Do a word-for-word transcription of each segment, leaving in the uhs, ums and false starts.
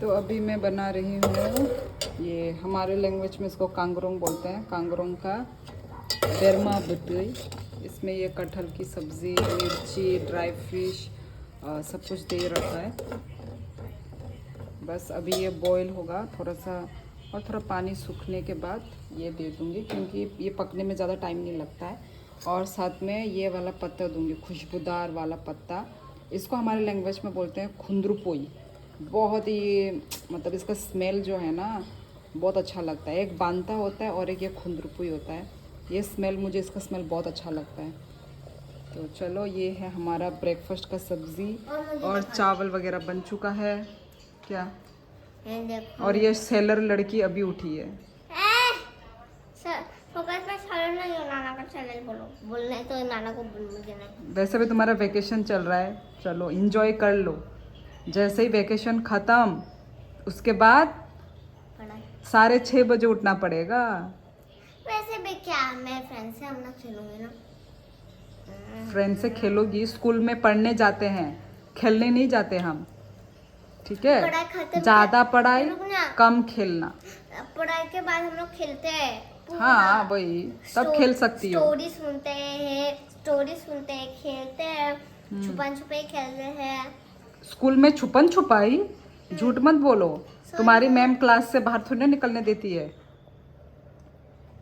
तो अभी मैं बना रही हूँ, ये हमारे लैंग्वेज में इसको कांगरोंग बोलते हैं, कांगरोंग का बेरमा बतुई। इसमें ये कटहल की सब्जी, मिर्ची, ड्राई फिश, सब कुछ दे रखा है। बस अभी ये बॉयल होगा थोड़ा सा, और थोड़ा पानी सूखने के बाद ये दे दूंगी, क्योंकि ये पकने में ज़्यादा टाइम नहीं लगता है। और साथ में ये वाला पत्ता दूंगी, खुशबूदार वाला पत्ता। इसको हमारे लैंग्वेज में बोलते हैं खुंद्रुपोई। बहुत ही, मतलब, इसका स्मेल जो है ना, बहुत अच्छा लगता है। एक बांता होता है और एक ये खुंद्रुपुई होता है। ये स्मेल, मुझे इसका स्मेल बहुत अच्छा लगता है। तो चलो, ये है हमारा ब्रेकफास्ट का सब्जी और चावल वगैरह बन चुका है। क्या? ये देखो। और ये सेलर लड़की अभी उठी है। सर, फोकस में सालन नहीं हो, नाना का चैनल बोलो। बोलना है तो नाना को बोल, मुझे नहीं। वैसे भी तुम्हारा वेकेशन चल रहा है, चलो एंजॉय कर लो। जैसे ही वेकेशन खत्म, उसके बाद पढ़ाई। साढ़े छः बजे उठना पड़ेगा। वैसे भी क्या, मैं फ्रेंड से हम ना खेलूंगी ना। फ्रेंड से खेलोगी? स्कूल में पढ़ने जाते हैं, खेलने नहीं जाते हम। ठीक है, पढ़ाई खत्म ज्यादा कर-, पढ़ाई, रुक ना। कम खेलना। पढ़ाई के बाद हम लोग खेलते हैं पूरा। हाँ, वही, तब खेल सकती हो। स्टोरी सुनते हैं, स्टोरी सुनते हैं, खेलते हैं, छुपन छुपाई खेलते हैं। स्कूल में छुपन छुपाई? झूठ मत बोलो। तुम्हारी मैम क्लास से बाहर थोड़ी ना निकलने देती है।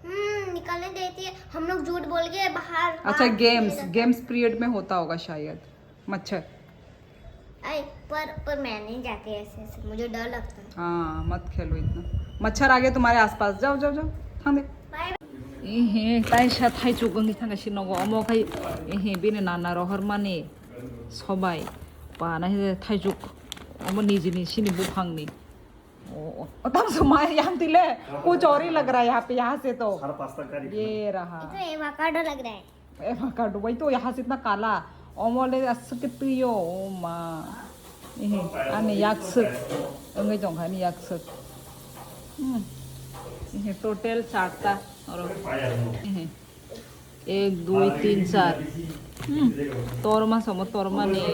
हम्म, निकलने देती है। हम लोग झूठ बोल के बाहर, अच्छा, बाहर गेम्स, खेलते हैं। गेम्स पीरियड में होता होगा शायद। मच्छर। अरे, पर, पर मैं नहीं जाती ऐसे, ऐसे, मुझे डर लगता है। हाँ, मत खेलो इतना। मच्छर आ गया तुम्हारे आसपास, जाओ, जाओ, जाओ, थांग दे। Bye. Ehe, taisa thaichuk wngwi thangkha si nogo, omo khai, ehe, bini nana rohormani sobai, pana he thaichuk, omo nijini sini buphangni. ओ, ओ, तब से मैं यहाँ तिले, कुछ और ही लग रहा है यहाँ पे, यहाँ से तो। साढ़े पाँच तक गाड़ी ये रहा। ये तो एवोकाडो लग रहा है। एवोकाडो, वही तो यहाँ से इतना काला। Omo le aswk khe twi o, o ma. Ehe, ani yakswk. Wngwi tongkha ani yakswk. Hmm. Ehe, total charta. Oro. Ehe. Ek, dui, tin, char. Hmm. Torma samo, torma ni.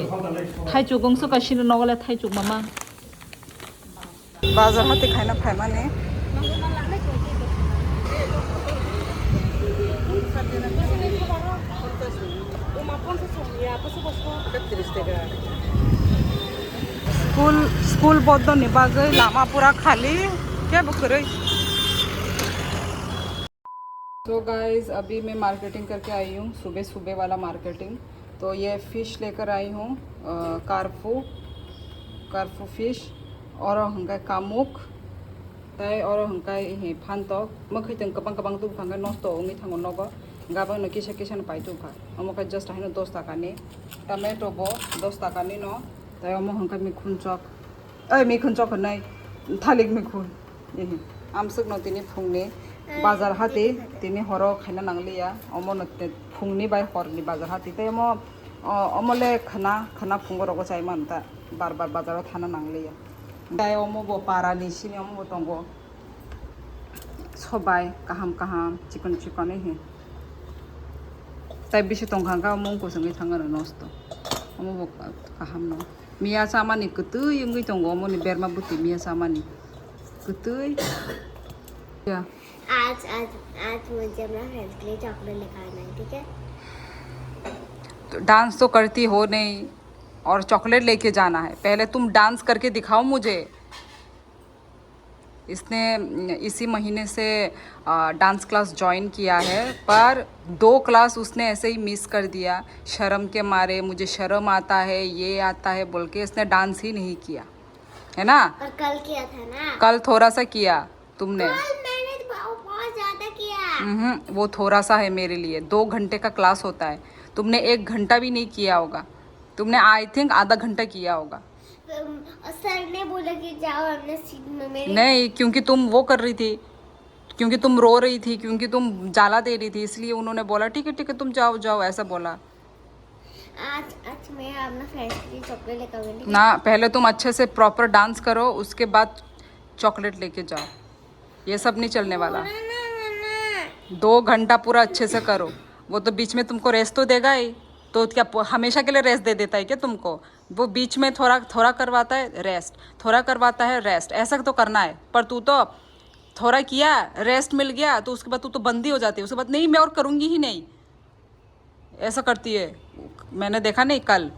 Thaichuk wngso kaisino nogole thaichuk mama. Bazar hati khaina phaimani. School, school bondo ni bagwi lama pura khali, kebo kwrwi. So guys, अभी मैं मार्केटिंग करके आई हूँ, सुबह सुबह वाला मार्केटिंग। तो ये फिश लेकर आई हूँ, अ, कार्फू, कार्फू फिश, और हंका कामुक, tai oro hwnkhai he phantok, mwkhwtwng kwbang kwbang tubupha hwnkhai nosto wngwi thango nogo, hwnkhai abono kisa kisa no pai tubupha, omo khe just haino dos taka ni, tomato bo dos taka ni no, tai omo hwnkhai mikhun chok, oi mikhun chok hwnwi thalik mikhun, ehe, amswk no tini phungni bazar hati, tini horo khaina nangliya, omo no phungni bai horni bazar hati, tai omo, omo le khwna, khwna phungo rogo chai manta, bar bar bazar o thana nangliya. Tai omo bo para ni sini omo bo tongo. Sobai kaham kaham, chikon chikon he. Tai bisi tongkha kha mung kusungwi thangano nosto. Omo bo kaham no. Miya chamani kwtwi wngwi tongo omo ni berma bwtwi miya chamani. Kwtwi. Ya. आज, आज, आज मुझे अपना फ्रेंड्स के लिए चॉकलेट लेकर आना है, ठीक है? तो डांस तो करती हो नहीं और चॉकलेट लेके जाना है। पहले तुम डांस करके दिखाओ मुझे। इसने इसी महीने से, अ, डांस क्लास ज्वाइन किया है, पर दो क्लास उसने ऐसे ही मिस कर दिया। शर्म के मारे, मुझे शर्म आता है, ये आता है बोल के इसने डांस ही नहीं किया, है ना? और कल किया था ना? कल थोड़ा सा किया तुमने। कल मैंने तो बहुत, बहुत ज्यादा किया। हम्म, वो थोड़ा सा है मेरे लिए। दो घंटे का क्लास होता है, तुमने एक घंटा भी नहीं किया होगा। तुमने, आई थिंक, आधा घंटा किया होगा। अम, सर ने बोला कि जाओ अपने सीट में, मेरे नहीं, क्योंकि तुम वो कर रही थी, क्योंकि तुम रो रही थी, क्योंकि तुम जाला दे रही थी, इसलिए उन्होंने बोला, "ठीक है, ठीक है, तुम जाओ, जाओ," ऐसा बोला। आज, आज मैं अपना फ्रेंड्स के लिए चॉकलेट लेकर आऊंगी, ठीक है? ना, पहले तुम अच्छे से प्रॉपर डांस करो, उसके बाद चॉकलेट लेके जाओ। ये सब नहीं चलने वाला। ना, ना, ना, ना। दो घंटा पूरा अच्छे से करो, वो तो बीच में तुमको रेस्ट तो देगा ही। तो क्या प-, हमेशा के लिए रेस्ट दे देता है क्या तुमको? वो बीच में थोड़ा थोड़ा करवाता है रेस्ट, थोड़ा करवाता है रेस्ट, ऐसा तो करना है। पर तू तो थोड़ा किया, रेस्ट मिल गया, तो उसके बाद तू तो बंदी हो जाती है। उसके बाद नहीं, मैं और करूँगी ही नहीं, ऐसा करती है। मैंने देखा नहीं कल।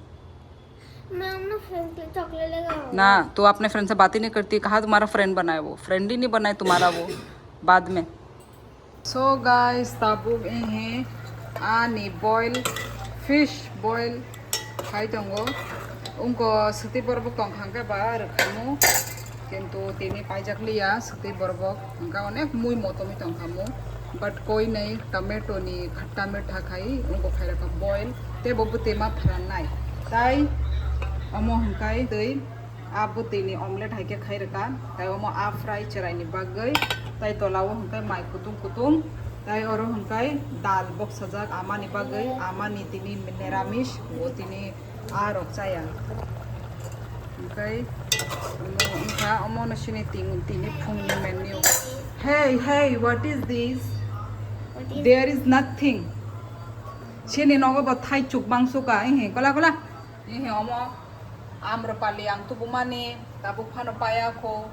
मैं अपना फ्रेंड के लिए चॉकलेट लेकर आऊंगा। ना, तू अपने फ्रेंड से बात ही नहीं करती। कहाँ तुम्हारा फ्रेंड बना है वो? फ्रेंड ही नहीं बना है तुम्हारा वो। बाद में। So guys, tabuk ehe ani boil, fish boil khai tongo. Ungko swtwi borbok tong kha hwnkhe ba rwkhamu, kintu tini paijak liya swtwi borbok, hwnkhe onek mui motomwi tong khamu. But koi nei, tomato ni khatta mitha khai ungko khai rwkha boil, tei bo bwtwi ma phrannai. Tai omo hwnkhe twi. A bwtwi ni omelette hai khe khai rwkha, tai omo a fry chwrai ni bagwi, tai tola o hwnkhe mai kutung kutung, tai oro hwnkhe dal boksajak ama ni bagwi, ama ni tini niramis, bo tini a rok chaya. Hwnkhe omo wngkha, omo no sini tin-, tini phung ni menu. Hey, hey, what is this? What is There is nothing. Sini nogo bo thaichuk bangsuka, ehe, kola kola. Ehe, omo. Amrapali ang tubumani, tabuk phano paya kho.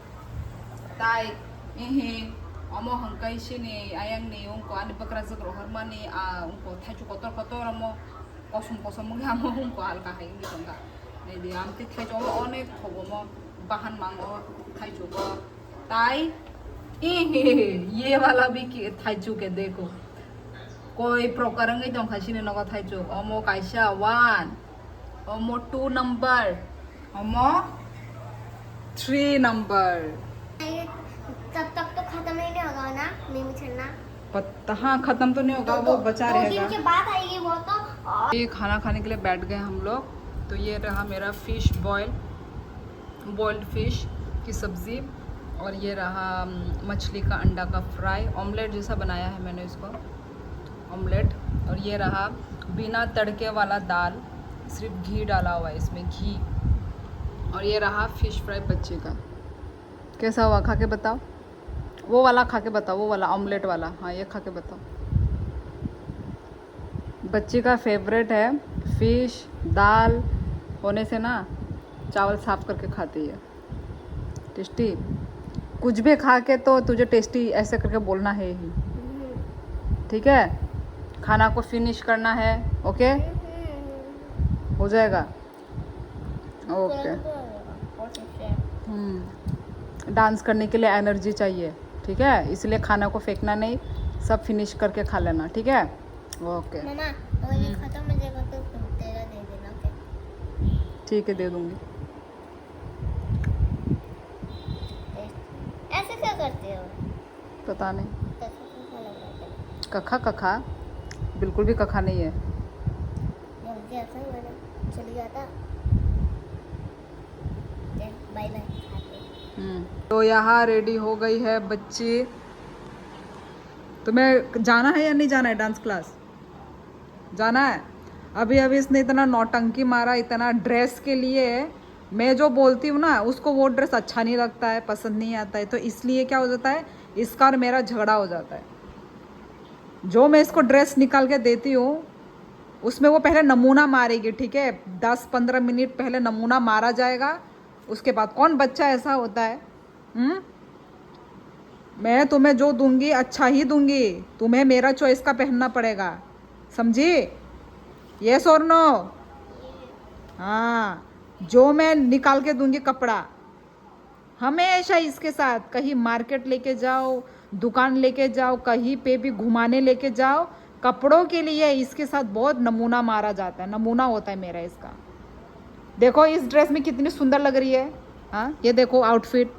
Tai, ihi, omo hwnkhe sini ayang ni ungko ani bwkrajwk rohormani, a, ungko thaichuk kotor kotor omo kosom kosom wngya omo ungko halka hai wngwi tongkha. Naidi, amtwi thaichuk omo onek thogo omo bahan mango thaichugo. Tai, ihi, ye wala bhi ki-, thaichuk hai dekho. Koi prokar wngwi tongkha sini nogo thaichuk. Omo kaisa one, omo two number, omo three number. तब तक तो खत्म ही नहीं होगा ना, नहीं बिछड़ना। पत्ता, हाँ, खत्म तो नहीं होगा, दो, वो दो, बचा दो दिन रहेगा। के बाद आएगी वो तो। और ये खाना खाने के लिए बैठ गए हम लोग। तो ये रहा मेरा फिश बॉयल, बॉइल्ड फिश की सब्ज़ी, और ये रहा, अम, मछली का अंडा का फ्राई, ऑमलेट जैसा बनाया है मैंने इसको, ऑमलेट। और ये रहा बिना तड़के वाला दाल, सिर्फ घी डाला हुआ है इसमें, घी। और ये रहा फिश फ्राई बच्ची का। कैसा हुआ, खा के बताओ। वो वाला खा के बताओ, वो वाला ऑमलेट वाला, हाँ, ये खा के बताओ। बच्ची का फेवरेट है फिश, दाल होने से ना चावल साफ करके खाती है। टेस्टी, कुछ भी खा के तो तुझे टेस्टी ऐसे करके बोलना है ही, ठीक है? खाना को फिनिश करना है, ओके? हो जाएगा, ओके। हम्म, डांस करने के लिए एनर्जी चाहिए, ठीक है? इसलिए खाना को फेंकना नहीं, सब फिनिश करके खा लेना, ठीक है? ओके। मामा, अगर ये हम्म। खत्म हो जाएगा तो तुम तेरा दे देना, ओके? ठीक है, दे दूंगी। ऐसे क्या करते हो? पता नहीं। कैसे कैसे लग रहा है? कखा कखा, बिल्कुल भी कखा नहीं है। जल्दी आता है, मैंने चली जाता। बाय बाय, खाते हैं। हम्म। तो यहाँ रेडी हो गई है बच्ची। तुम्हें जाना है या नहीं जाना है डांस क्लास? जाना है। अभी अभी इसने इतना नौटंकी मारा, इतना ड्रेस के लिए। मैं जो बोलती हूँ ना, उसको वो ड्रेस अच्छा नहीं लगता है, पसंद नहीं आता है, तो इसलिए क्या हो जाता है, इसका और मेरा झगड़ा हो जाता है। जो मैं इसको ड्रेस निकाल के देती हूँ, उसमें वो पहले नमूना मारेगी, ठीक है? दस पन्द्रह मिनट पहले नमूना मारा जाएगा, उसके बाद कौन बच्चा ऐसा होता है? हम्म? मैं तुम्हें जो दूंगी, अच्छा ही दूंगी। तुम्हें मेरा चॉइस का पहनना पड़ेगा, समझी? यस और नो? हाँ, जो मैं निकाल के दूंगी कपड़ा, हमेशा इसके साथ कहीं मार्केट लेके जाओ, दुकान लेके जाओ, कहीं पे भी घुमाने लेके जाओ, कपड़ों के लिए इसके साथ बहुत नमूना मारा जाता है, नमूना होता है मेरा इसका। देखो, इस ड्रेस में कितनी सुंदर लग रही है। हाँ, ये देखो आउटफिट।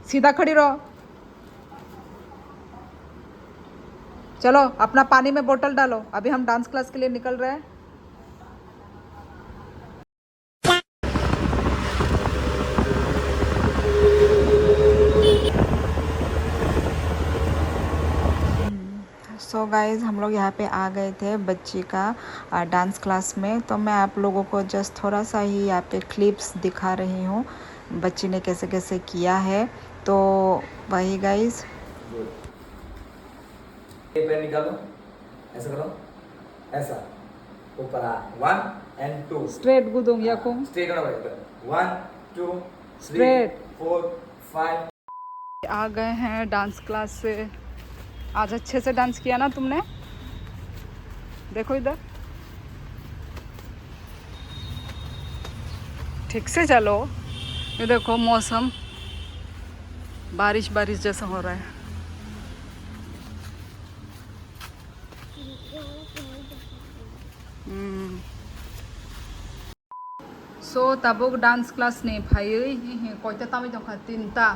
सीधा खड़ी रहो। चलो, अपना पानी में बोतल डालो, अभी हम डांस क्लास के लिए निकल रहे हैं। सो गाइस, हम लोग यहाँ पे आ गए थे बच्ची का डांस क्लास में। तो मैं आप लोगों को जस्ट थोड़ा सा ही यहाँ पे क्लिप्स दिखा रही हूँ, बच्ची ने कैसे कैसे किया है। तो वही गाइस। ये पैर निकालो, ऐसा करो, ऐसा, ऊपर आ, one, And two. Straight gudung yakung. Straight होना पड़ेगा। One, two, three, straight, four, five. आ गए हैं डांस क्लास से। आज अच्छे से डांस किया ना तुमने? देखो इधर, ठीक से चलो। ये देखो मौसम बारिश बारिश जैसा हो रहा है। Hmm. So tabuk dance class ni phaiwi hihi koita tamwi tongkha? Tinta.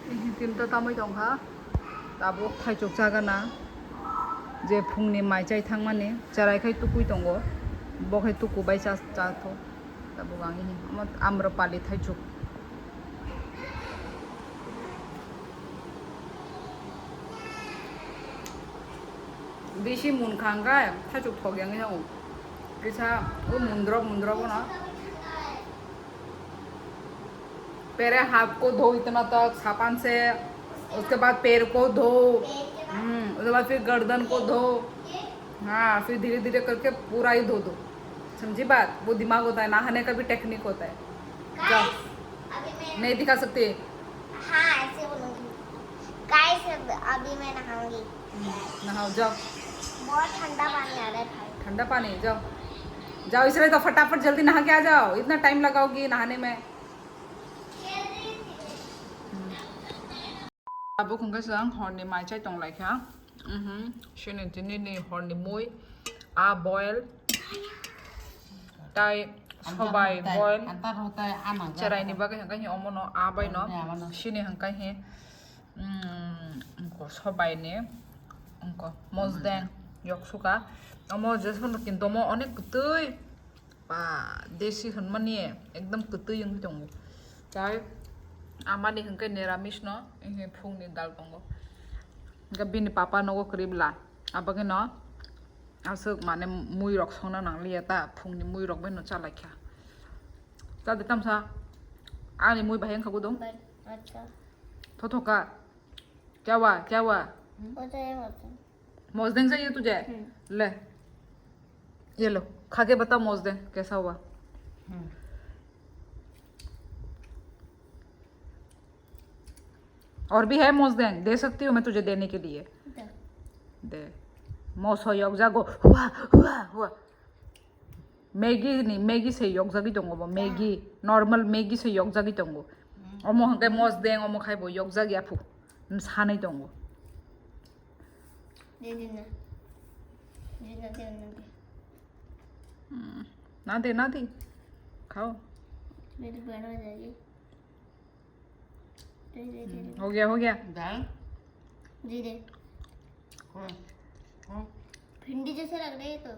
Hihi tinta tamwi tongkha. Tabuk thaichuk chagana je phungni mai chai thangmani cherai khai tukui tongo. Bo khai tuku bai cha cha tho. Tabuk ang hihi amrapali thaichuk. Bisi munkha hwnkhe thaichuk thok yang yang. Kisa o mundrok mundrok no. Pere hath ko dho itna tak sapan se, uske baad per ko dho. Hmm, uske baad fir gardan ko dho. Ha, fir dheere dheere karke pura hi dho do. Samjhi baat? Wo dimag hota hai, nahane ka bhi technique hota hai. Jao. Nahi dikha sakte? हाँ, ऐसे बोलूंगी। गाइस, अभी मैं नहाऊंगी। नहाओ, जाओ। बहुत ठंडा पानी आ रहा है भाई। ठंडा पानी, जाओ। जाओ, इसलिए तो फटाफट जल्दी नहा के आ जाओ। इतना टाइम लगाओगी नहाने में। Tabuk hwnkhe chwng horni mai chai tong lai kha. Mhm. Sini tini ni horni mui, a boil, tai sobai boil. Cherai ni bagwi hwnkhe hi omo no a bai no. Sini hwnkhe hi, mm, sobai ni, mosdeng yok suka. Omo jesuno kinto omo onek kwtwi. Ba, desi hwnmani ekdom kwtwi wngwi tongo. Tai amani hwnkhe niramis no, phungni dal tongo. Hwnkhe bini papa nogo kwrwi bwla. Abagwino aswk mane mui rok songna nangliya ta, phungni mui rok bai no chalaikha. Ta de tamsa, ani mui bahai wngkha gudung. Acha. Thothoka. Kya hua? Kya hua? Acha, acha. Mosdeng चाहिए तुझे? हम्म। ले, ये लो, खा के बता मोजदेंग कैसा हुआ। हम्म। और भी है मोजदेंग, दे सकती हूँ मैं तुझे देने के लिए। दे। दे। Moso yok jago, hua, hua, hua. Maggi ni, Maggi se yokjagwi tongo bo, Maggi, normal Maggi se yokjagwi tongo. Omo hwnkhe mosdeng, omo khai bo yokjagya phu, sanwi tongo. दे देना। दे ना, दे ना, दे। Hmm. Na de, na de. Khao. मेरी बहन हो जाएगी। दे, दे, दे, दे। हो गया, हो गया। दाल? दे दे। हाँ, हाँ। भिंडी जैसे लग रही है तो।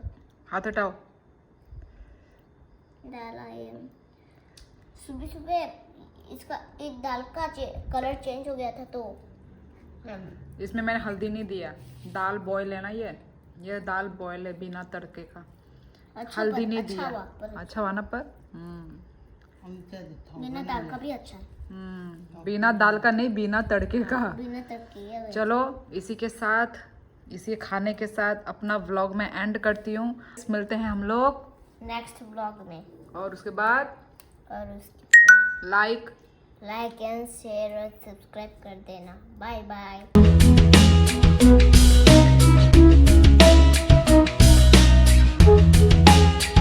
हाथ हटाओ। दाल आए। सुबह सुबह इसका, एक दाल का चे-, कलर चेंज हो गया था तो। इसमें मैंने हल्दी नहीं दिया। दाल बॉयल है ना ये, ये दाल बॉयल है बिना तड़के का। अच्छा, हल्दी पर नहीं अच्छा दिया। हुआ, पर अच्छा हुआ ना पर? हम्म। बिना दाल का भी अच्छा है। हम्म, बिना दाल का नहीं, बिना तड़के का। बिना तड़के का। चलो, इसी के साथ, इसी खाने के साथ अपना व्लॉग मैं एंड करती हूँ। मिलते हैं हम लोग नेक्स्ट व्लॉग में। और उसके बाद और उसके लाइक, लाइक एंड शेयर और सब्सक्राइब कर देना। Bye bye.